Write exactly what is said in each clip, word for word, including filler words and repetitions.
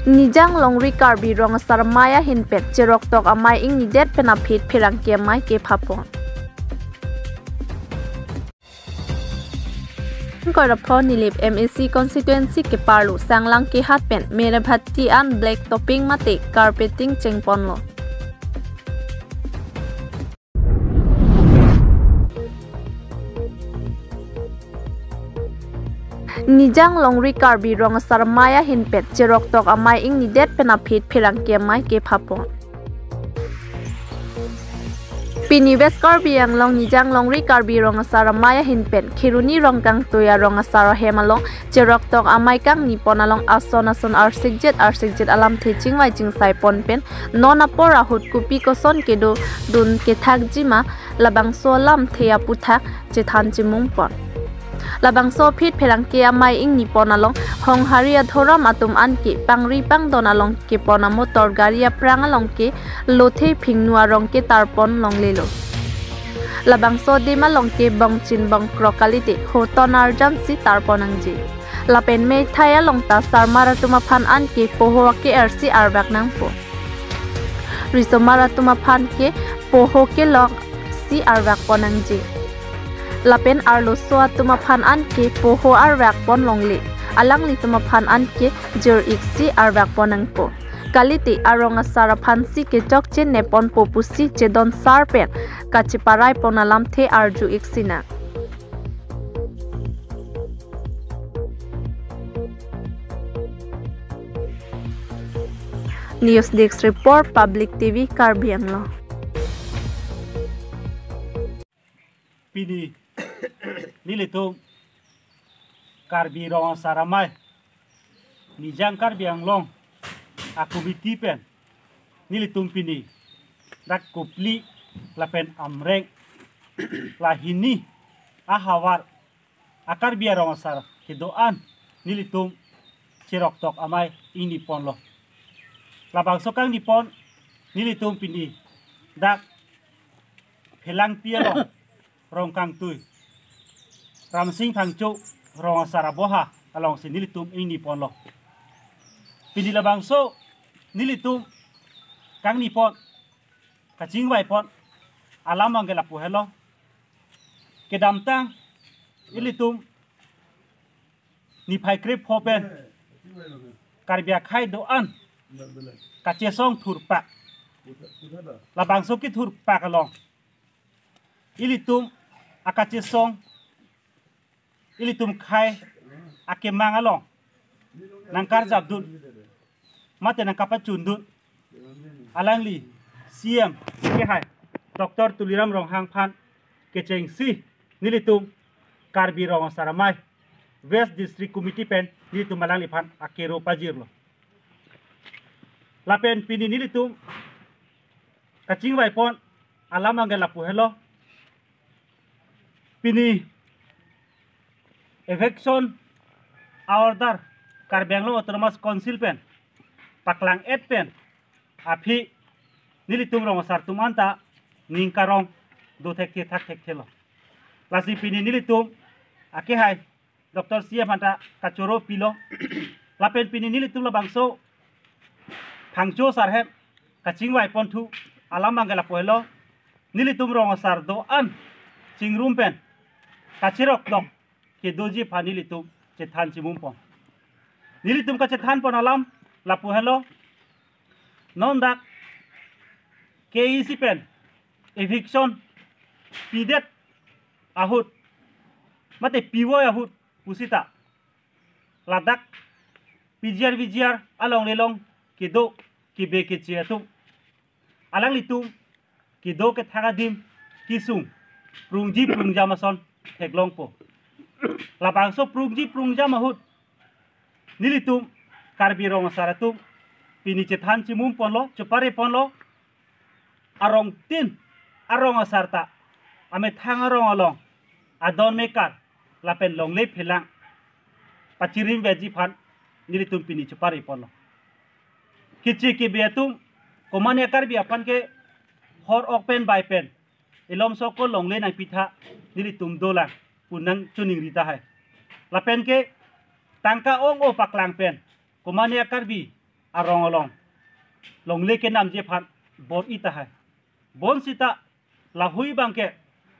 Nijang Longri Karbi Rong Asar Amei ahin pen cheroktok amei ingnidet pen aphi pherangke amei kephapon. Koiraphon Nilip M A C constituency keparlo Sanglang kehat pen Merebhati an black topping mate carpeting chengponlo. Nijang Longri Karbi Rong Asar Amei ahin pen cheroktok amei ingnidet pen aphi pherangke amei kephapon. Pini West Karbi Anglong Nijang Longri Karbi Rong Asar Amei ahin pen Kheroni Rongkangtui arong asar ahem along cheroktok amei kangnipon along ason ason arsikjet arsikjet alamthe chingvai chingsaipon pen non apor ahut kopi koson kedodun kethakji ma labangso alamthe aputhak chethan chimungpon. Labangso aphi pherangke amei ingnipon along Honghari adhorom atum anke pangri pangdon along kepon amotor gari aphrang along ke lothe phingnu arong ketarpon longlelo. Labangso adim along ke bongchin bongkrok kalite hoton arjan si tarpon nangji. Lapen methai along ta sarmar atum aphan anke poho ake-er si arvak nangpo. Risomar atum aphan ke poho kelok si arvakpon nangji. Lapen arloso atum aphan anke poho arvakpon longle. Alanglitum aphan anke jor-ik si arvakpon nangpo. Kalite arong asar aphan si kechokche neponpo pusi chedon sar pen kacheparaipon alamthe arju-ik sinang. News Desk Report, Public T V, Karbi Anglong. Pini nelitum Karbi Rong Asar Amei, Nijang Karbi Anglong a-committee pen nelitum pini dak Kopili lapen Amreng la hini ahavar a-Karbi arong asar kedo-an nelitum cheroktok amei ingniponlo. Labangso kangnipon nelitum pini dak Phelangpi along Rongkangtui Ramsing Phangcho rong asar aboha alongsi nelitum ingniponlo. Pini labangso nelitum kangnipon kachingvaipon alam abangke lapu helo. Kedamtang ilitum niphai krepho pen Karbi akhei do-an kachesong thurpak. Labangso kethurpak along ilitum akachesong, ilitum khei akemang along nangkarjapdun mate nangkapachundun alangli C M kehai Doctor Tuliram Ronghang aphan kechengsi nelitum Karbi Rong Asar Amei West District Committee pen nelitum alangliphan akero pajirlo. Lapen pini nelitum kachingvaipon alam abangke lapu helo. Pini eviction order Karbi Anglong Autonomous Council pen paklang-et pen aphi nelitum rong asar atum anta ning karong do thekthe thak thekthelo. Lasi pini nelitum akehai Doctor C M aphanta kachoro pilo. Lapen pini nelitum labangso Phangcho asar ahem kachingvaiponthu alam abangke lapu helo. Nelitum rong asar do-an chingrum pen kacheroktok kedoji aphan nelitum chethan chimungpon. Nelitum kachethanpon alam lapu helo. Non dak K E C pen eviction pidet ahut mate pivoi ahut pusita ladak P G R V G R along lelong kedo kebe keche atum, alanglitum kedo kethak adim kesung prungji prungjam ason theklongpo. Labangso prungji prungjam ahut nelitum Karbi Rong Asar atum pini chethan chimungponlo, chepariponlo, arongtin arong asar ta amethang arong along adon mekar lapen longle phelang pachirimveji aphan nelitum pini chepariponlo. Keche kebe atum, komane a-Karbi aphan ke hor ok pen bai pen elom soko longle nangpitha nelitum dolang pu nangchiningri tahai. Lapen ke tangka ong-o paklang pen komane a-Karbi arong along longle kenamji aphan bor-i tahai. Bonsita lahui abangke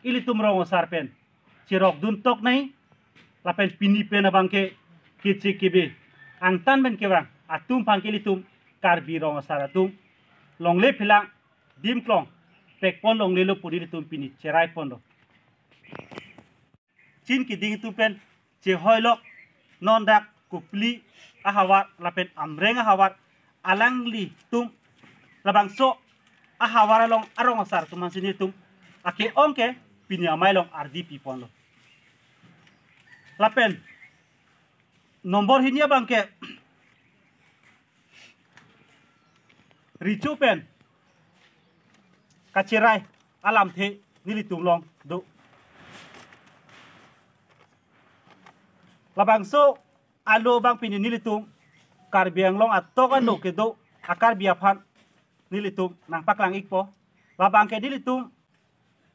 ilitum rong asar pen cherokdun tok nai, lapen pini pen abangke keche kebe angtan pen kevang atum aphan ke ilitum Karbi rong asar atum longle phelang dimklong pekpon longlelo pu ilitum pini cherai ponlo. Chin kiding atum pen chehoilok, non dak Kopili ahavar lapen Amreng ahavar alanglitum, labangso ahavar along arong asar atum aphansi nelitum ake-ong ke pini amei along ardi piponlo. Lapen nombor hini abangke recho pen kacherai alamthe nelitum along do. Labangso alo abang pini nelitum Karbi Anglong atok ano kedo a-Karbi aphan nelitum nangpaklang-ikpo. Labangke nelitum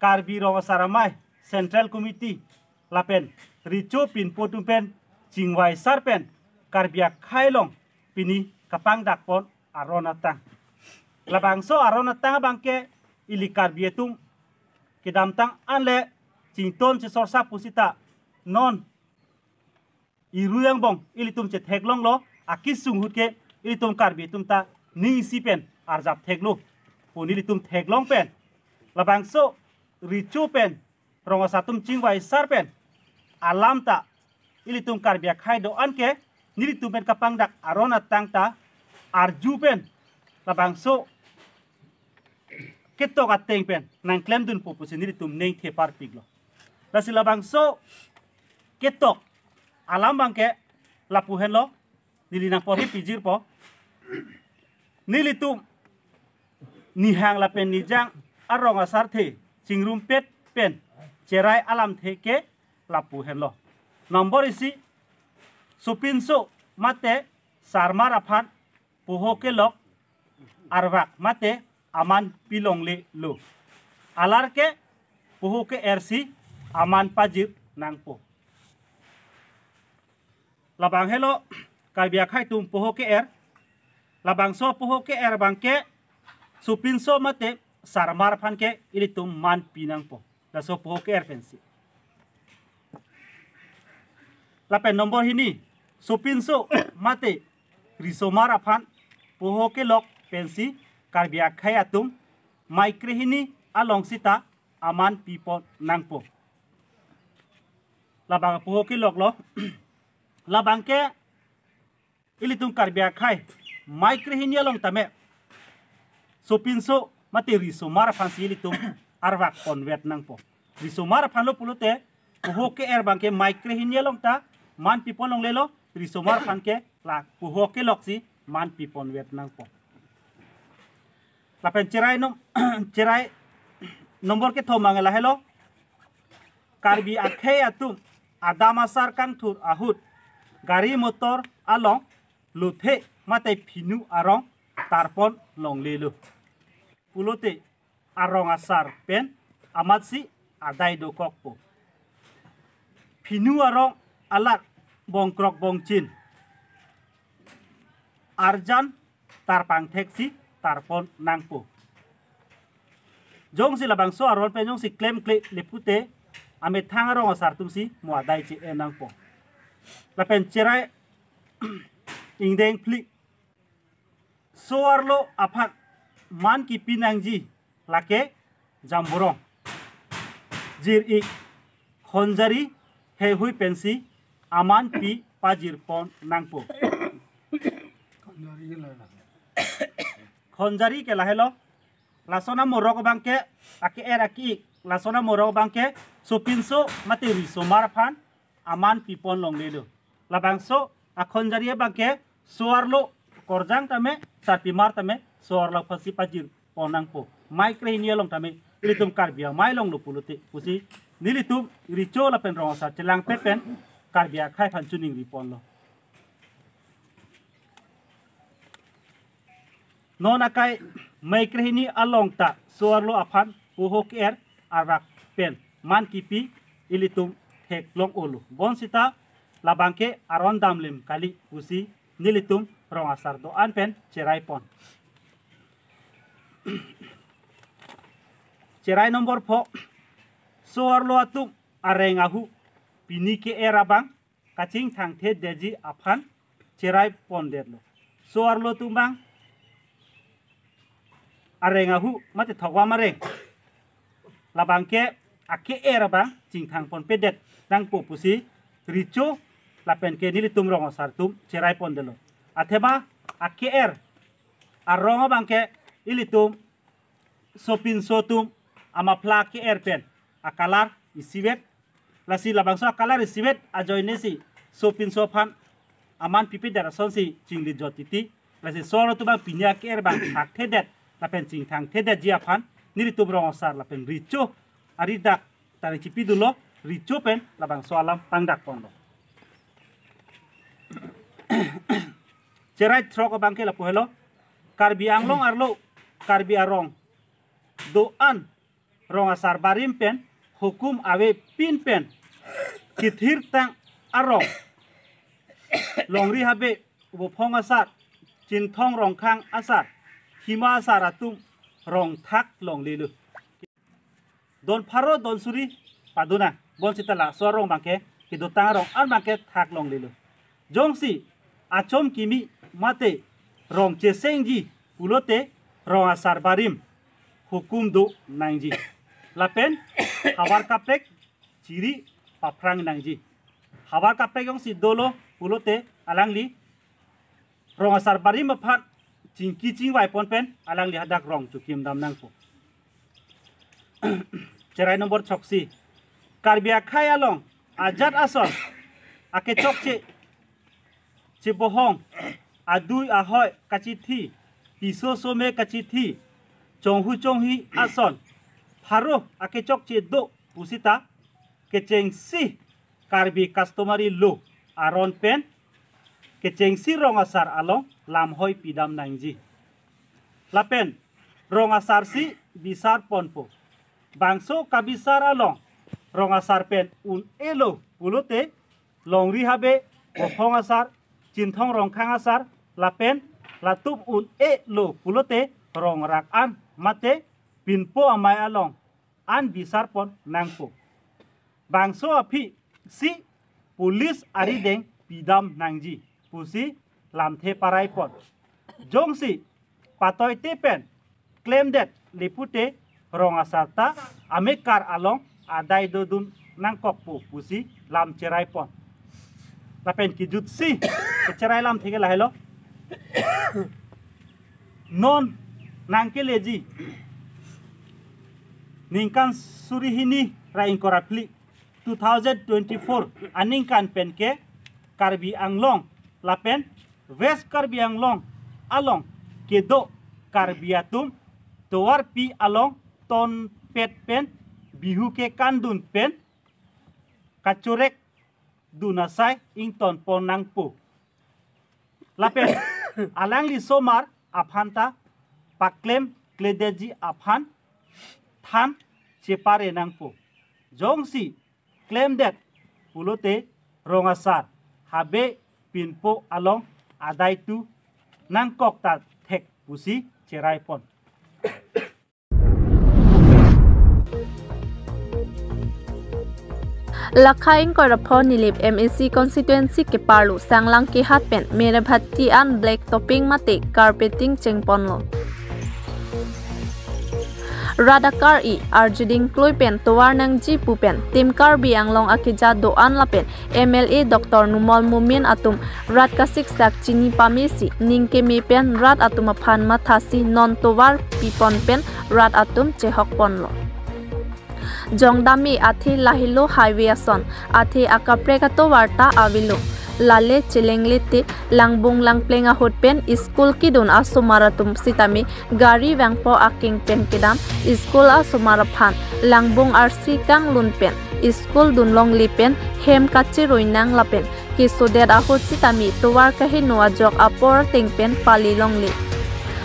Karbi Rong Asar Amei Central Committee lapen recho pinpo atum pen chingvaisar pen Karbi akhei along pini kapangdakpon aron atang. Labangso aron atang abangke ili Karbi atum kedamtang anle chington chesorsa pusita non irui angbong ilitum chetheklonglo, akesung ahut ke ilitum Karbi atum ta ning isi pen arjap theklo pu nelitum theklong pen, labangso recho pen rong asar atum chingvaisar pen alam ta ilitum Karbi akhei do-an ke nelitum pen kapangdak aron atang ta arju pen labangso ketok ateng pen nangklemdunpo pusi nelitum ning theparpiklo. Lasi labangso ketok alam abangke lapu henlo, neli nangporhi pijirpo. Nelitum nihang lapen nijang arong asarthe chingrumpet pen cherai alamthe ke lapu henlo. Nombor isi, sopinso mate sarmar aphan poho kelok arvak mate aman pilonglelo. Alar ke poho ke-ersi aman pajir nangpo. Labang helo Karbi akhei atum poho ke-er. Labangso poho ke-er abangke sopinso mate sarmar aphan ke ilitum man pi nangpo. Laso poho ke-er pensi. Lapen nombor hini, sopinso mate risomar aphan poho kelok pensi Karbi akhei atum mei krehini along sita aman pipon nangpo. Labang poho keloklo. Labangke ilitum Karbi akhei mei krehini along tame sopinso mate risomar aphansi ilitum arvak ponvet nangpo. Risomar aphanlo pulote poho ke-er abangke mei krehini along ta man pipon longlelo, risomar aphan ke la poho keloksi man piponvet nangpo. Lapen cherai nom cherai nombor kethom abang lahelo, Karbi akhei atum adam asar kangthur ahut gari motor along lothe mate phinu arong tarpon longlelo. Pulote arong asar pen amatsi adai dokokpo. Phinu arong alat bongkrok bongchin arjan tarpang theksi tarpon nangpo. Jongsi labangso aron pen jongsi klemkle le pute amethang arong asar atumsi mo adai che-en nangpo. Lapen cherai ingdeng phli, so-arlo aphan man kipi nangji lake jamborong, jir-ik, khonjari heihui pensi aman pi pajirpon nangpo. Khonjari ke lahelo, lason amorok abangke, ake-er ake-ik, lason amorok abangke sopinso mate risomar aphan aman pipon longlelo. Labangso akhonjari abangke so-arlo korjang tame, sarpimar tame so-arlo aphansi pajirpon nangpo. Mei krehini along tame ilitum Karbi amei longlo pulote pusi nelitum recho lapen rong asar chelangpet pen Karbi akhei aphan choningriponlo. Non akai mei krehini along ta so-arlo aphan poho ke-er arvak pen man kipi ilitum theklong-olo. Bonsita labangke aron damlim kali pusi nelitum rong asar do-an pen cherai pon. Cherai number four. So-arlo atum areng ahu pini ke-er abang kachingthangthedetji aphan cherai pondetlo. So-arlo atum abang areng ahu mate thokvam areng, labang ke ake-er abang chingthang ponpedet nangpo pusi recho lapen ke nelitum rong asar atum cherai pondetlo. Athema ake-er arong abang ke ilitum sopinso atum amaphla ke-er pen a-colour isivet. Lasi labangso a-colour isivet ajoine si sopinso aphan aman pipedet asonsi chingli jot titi. Lasi so-arlo atum abang pini ake-er abang thakthedet lapen chingthangthedetji aphan nelitum rong asar lapen recho aridak tari chipi dolo, recho pen labangso alam pangdak ponlo. Cherai throk abang ke lapu helo. Karbi Anglong arlo Karbi arong do-an rong asar barim pen hukum avepin pen kithirtang arong Longri Habe, Vophong asar, Chinthong Rongkhang asar, Hima asar atum rong thak longlelo. Don pharo don suri paduna, bonsita laso arong abang ke kedotang arong an abang ke thak longlelo. Jongsi achom kimi mate rong chesengji pulote rong asar barim hukum do nangji. Lapen havar kaprek chiri paphrang nangji. Havar kaprek jongsi dolo pulote alangli rong asar barim aphan chingki chingvai pon pen alangli hadak rong chokimdam nangpo. Cherai number throksi. Karbi akhei along ajat ason akechokche chebohong, adui ahoi kachithi, piso some kachithi, chonghu chonghi ason pharo akechokche do pusita kechengsi Karbi customary law aron pen kechengsi rong asar along lamhoi pidam nangji. Lapen rong asar si bisar ponpo. Bangso kabisar along rong asar pen un-elo pulote Longri Habe, Vophong asar, Chinthong Rongkhang asar lapen latum un-elo pulote rong rak an mate pinpo amei along an bisar pon nangpo. Bangso aphi si police arideng pidam nangji pusi lamthe parai pon. Jongsi patoite pen klemdet le pute rong asar ta amekar along adai dodun nangkokpo pusi lam cherai pon. Lapen kejutsi kecherai lamthe ke lahelo. Non nangkeleji ningkan suri hini ra ingkoi ra phli, two thousand twenty-four aningkan pen ke Karbi Anglong lapen West Karbi Anglong along kedo Karbi atum tovarpi along tonpet pen Bihu kekandun pen kachorek dun asai ington pon nangpo. Lapen alangli osomar aphan ta paklem kledetji aphan than chepare nangpo. Jongsi klemdet pulote rong asar habe pinpo along adai tu nangkok ta thek pusi cherai pon. Lakha ingkoi ra pho Nilip M A C constituency keparlo Sanglang Kehat pen Merebhatti an black topping mate carpeting chengponlo. Rat akar-i arjuding klui pen tovar nangji pu pen Team Karbi Anglong akeja do-an lapen M L A Doctor Numal Momin atum rat kasiksak chini pamesi ning keme pen rat atum aphan mathasi non tovar pipon pen rat atum chehok ponlo. Jongdame athe lahelo highway ason, athe akaprek atovar ta avelo. Lale chelengle te Langbung Langpleng ahut pen school kedun asomar atum sitame gari vangpo akeng pen kedam school asomar aphan Langbung arsi kanglun pen school dun longle pen hem kacherui nang lapen kesodet ahut sitame tovar kaheno ajok apor ateng pen pali longle.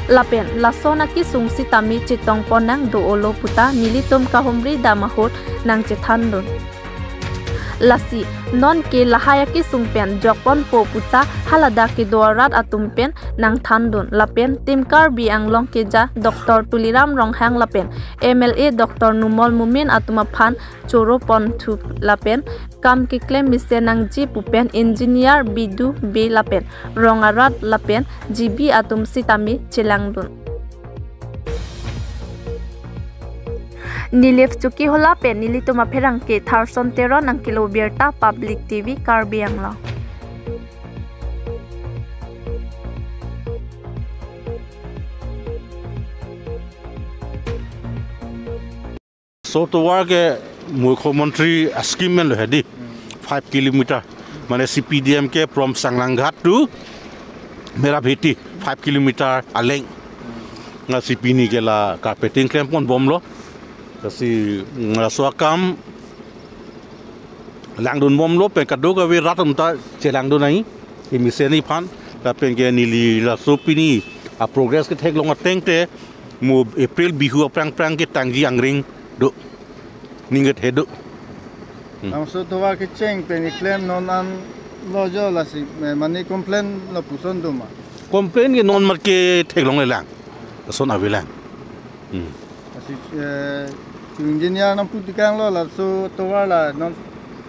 Lapen lason akesung sitame chetong pon nang do-olo puta nelitum kahumri dam ahut nangchethan dun. Lasi non ke lahai akesung pen jokponpo puta haladak kedo arat atum pen nangthandun lapen Team Karbi Anglong keja Doctor Tuliram Ronghang lapen M L A Doctor Numal Momin atum aphan choro ponthu lapen kam keklem mesen nangji pu pen engineer Bidu Bey lapen rong arat lapen G B atum sitame chelangdun. Nilip Chokihola pen nelitum apherangke Tharson Teron nangkelo birta Public T V Karbi Anglong. So tovar ke Mukhyamantri scheme men lo hedi, five kilometer. Mane C P D M ke from Sanglanghat to Merabheti, five kilometer aleng. Lasi pini ke la carpeting klempon bomlo. Lasi laso akam langdun bomlo pen kadokave rat atum ta chelangdun nangji. Emesen iphan lapen ke neli laso pini a progress ketheklong ateng te mo April Bihu aphrang phrang ketangji angring do. Ninget he do. Hmm. Bangso tovar kecheng pen keklem non an lo jo lasi, eh, mane complain lo puson do ma? Complain ke non mat ketheklongle lang. Lason avelang. Hmm. Lasi, eh, engineer nangpu tekanglo laso tovar la non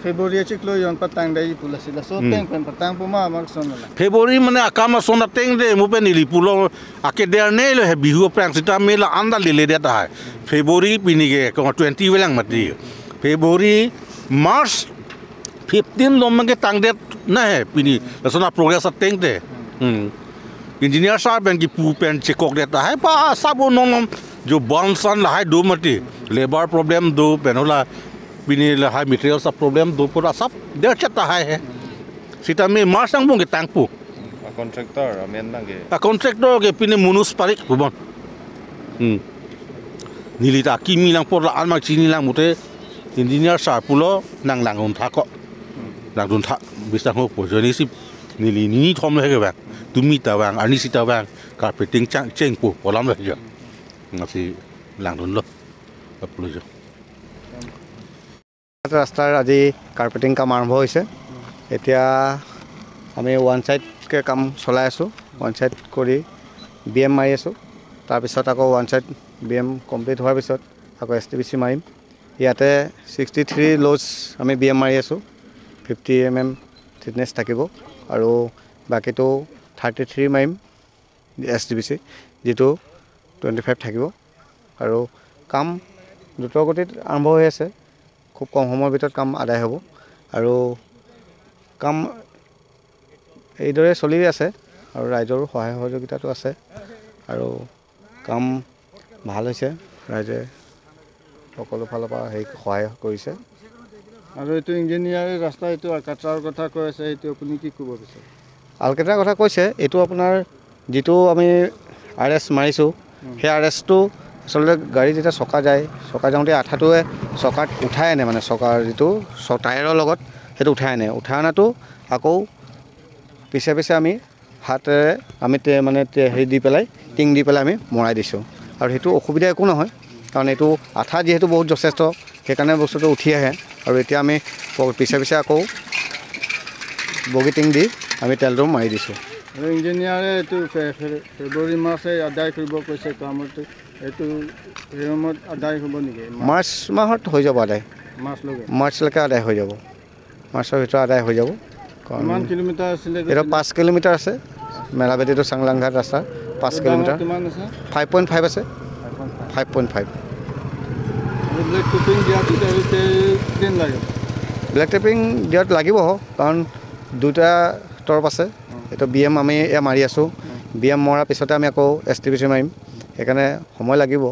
February chiklo jon patangdetji pu lasi laso Hmm. ateng pen patangpo ma, ma koson la? February mane akam ason ateng de mo pen neli pulo akeder ne lo he Bihu aphrang sitame la anda leledet ahai. February pini ke ko twenty avelang mati. February, March, fifteen lo mang ketangdet na he pini. Lason a progress ateng te. Hmm. Engineer sir pen kipu pen chekokdet ahai pa asap non non jo bansan lahai do mati. Labour problem do pen hala pini lahai materials a problem do pura asap derchet ahai he. Sitame March angbong ketangpo. A contractor amen nangke. A contractor ke pini Manoj Parik pu bon. Hmm. Neli ta kimi lang por la an mang chini lang mute engineer sir pulo nang langdun tha ko. Langdun tha bisang ho po joni si neli nini thom le ke bang. Tumi ta bang, ani si ta bang, carpeting chang chengpo pu alam le jo. Lasi langdunlo. Apology. ৰাস্তাৰ আজি কাৰ্পেটিং কাম আৰম্ভ হৈছে। এতিয়া আমি ওৱান ছাইডকৈ কাম চলাই আছোঁ। ওৱান ছাইড কৰি বি এম মাৰি আছোঁ। তাৰপিছত আকৌ one side B M complete হোৱাৰ পিছত আকৌ এছ টি বি চি মাৰিম। ইয়াতে ছিক্সটি থ্ৰী লজ আমি বি এম মাৰি আছোঁ। ফিফটি এম এম থিকনেছ থাকিব আৰু বাকীটো থাৰ্টি থ্ৰী মাৰিম এছ টি বি চি, যিটো টুৱেণ্টি ফাইভ থাকিব। আৰু কাম দ্ৰুতগতিত আৰম্ভ হৈ আছে। খুব কম সময়ৰ ভিতৰত কাম আদায় হ'ব আৰু কাম এইদৰে চলি আছে আৰু ৰাইজৰো সহায় সহযোগিতাটো আছে আৰু কাম ভাল হৈছে। ৰাইজে সকলো ফালৰ পৰা হেৰি সহায় কৰিছে। আৰু এইটো ইঞ্জিনিয়াৰে ৰাস্তা এইটো আলকাট্ৰাৰ কথা কৈ আছে, এইটো আপুনি কি ক'ব বিচাৰে? আলকাট্ৰাৰ কথা কৈছে, এইটো আপোনাৰ যিটো আমি আৰ এছ মাৰিছোঁ, উম। সেই আৰ এছটো আচলতে গাড়ী যেতিয়া চকা যায়, চকা যাওঁতে আঠাটোৱে চকাত উঠাই আনে, মানে চকাৰ যিটো চ-, টায়াৰৰ লগত সেইটো উঠাই আনে। উঠাই অনাটো আকৌ পিছে পিছে আমি হাতেৰে আমি তে-, মানে তে-, হেৰি দি পেলাই, টিং দি পেলাই আমি মৰাই দিছোঁ। আৰু সেইটো অসুবিধা একো নহয়, কাৰণ এইটো আঠা যিহেতু বহুত যথেষ্ট, সেইকাৰণে বস্তুটো উঠি আহে। আৰু এতিয়া আমি প-, পিছে পিছে আকৌ বগী টিং দি আমি তেলটো মাৰি দিছোঁ। আৰু ইঞ্জিনিয়াৰে এইটো ফে-, ফে-, ফেব্ৰুৱাৰী মাৰ্চে আদায় কৰিব কৈছে কামটো, এইটো সেই সময়ত আদায় হ'ব নেকি? মাৰ্চ মাহত হৈ যাব আদায়। মাৰ্চলৈকে? মাৰ্চলৈকে আদায় হৈ যাব। মাৰ্চৰ ভিতৰত আদায় হৈ যাব। কাৰণ কিমান কিলোমিটাৰ আছিলে এইটো কৈছিলে? পাঁচ কিলোমিটাৰ আছে, মেৰাবেটি টু চাংলাংঘাট ৰাস্তা পাঁচ এইটো ডাঙৰ কিলোমিটাৰ। কিমান আছে? ফাইভ পইণ্ট ফাইভ আছে। Five point five. Five point five. আৰু ব্লেক টেপিং দিয়াটো আৰু কেইদিন লাগে? ব্লেক টেপিং দিয়াত লাগিব, কাৰণ দুটা তৰফ আছে। উম। এইটো বি এম আমি এয়া মাৰি আছোঁ। উম। বি এম মৰাৰ পিছতে আমি আকৌ এছ টি পি চি মাৰিম, সেইকাৰণে সময় লাগিব।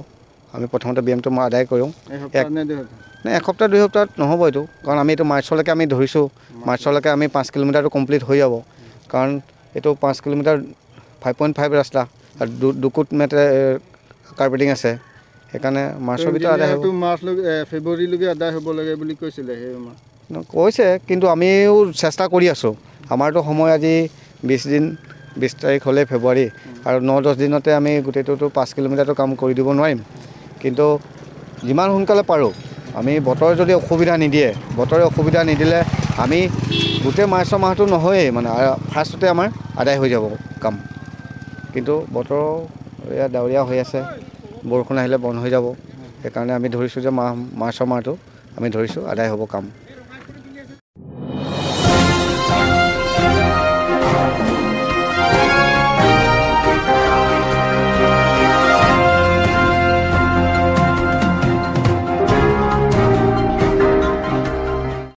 আমি প্ৰথমতে বি এমটো মই আদায় কৰোঁ। এসপ্তাহ এক নে দুই সপ্তাহ? নাই, এসপ্তাহ দুই সপ্তাহত নহ'ব এইটো, কাৰণ আমি এইটো মাৰ্চলৈকে আমি ধৰিছোঁ। মাৰ্চ। মাৰ্চলৈকে আমি পাঁচ কিলোমিটাৰটো কমপ্লিট হৈ যাব, কাৰণ এইটো পাঁচ কিলোমিটাৰ ফাইভ পইণ্ট ফাইভ ৰাস্তা আৰু দু-, দুকুট মেটে, এ, কাৰ্পেটিং আছে, সেইকাৰণে মাৰ্চৰ ভিতৰত আদায় হ'ব। ইঞ্জিনিয়াৰটো মাৰ্চলৈকে, এ, ফেব্ৰুৱাৰীলৈকে আদায় হ'ব লাগে বুলি কৈছিলে সেই মাহ। ন-, কৈছে, কিন্তু আমিও চেষ্টা কৰি আছোঁ। আমাৰতো সময় আজি বিছ দিন, বিছ তাৰিখ হ'লে ফেব্ৰুৱাৰী, আৰু ন দহ দিনতে আমি গোটেইটোতো পাঁচ কিলোমিটাৰটো কাম কৰি দিব নোৱাৰিম, কিন্তু যিমান সোনকালে পাৰোঁ আমি বতৰে যদি অসুবিধা নিদিয়ে, বতৰে অসুবিধা নিদিলে আমি গোটেই মাৰ্চৰ মাহটো নহয়েই, মানে, আ, ফাৰ্ষ্টতে আমাৰ আদায় হৈ যাব কাম। কিন্তু বতৰ এয়া ডাৱৰীয়া হৈ আছে, বৰষুণ আহিলে বন্ধ হৈ যাব। সেইকাৰণে আমি ধৰিছোঁ যে মাহ, মাৰ্চৰ মাহটো আমি ধৰিছোঁ, আদায় হ'ব কাম।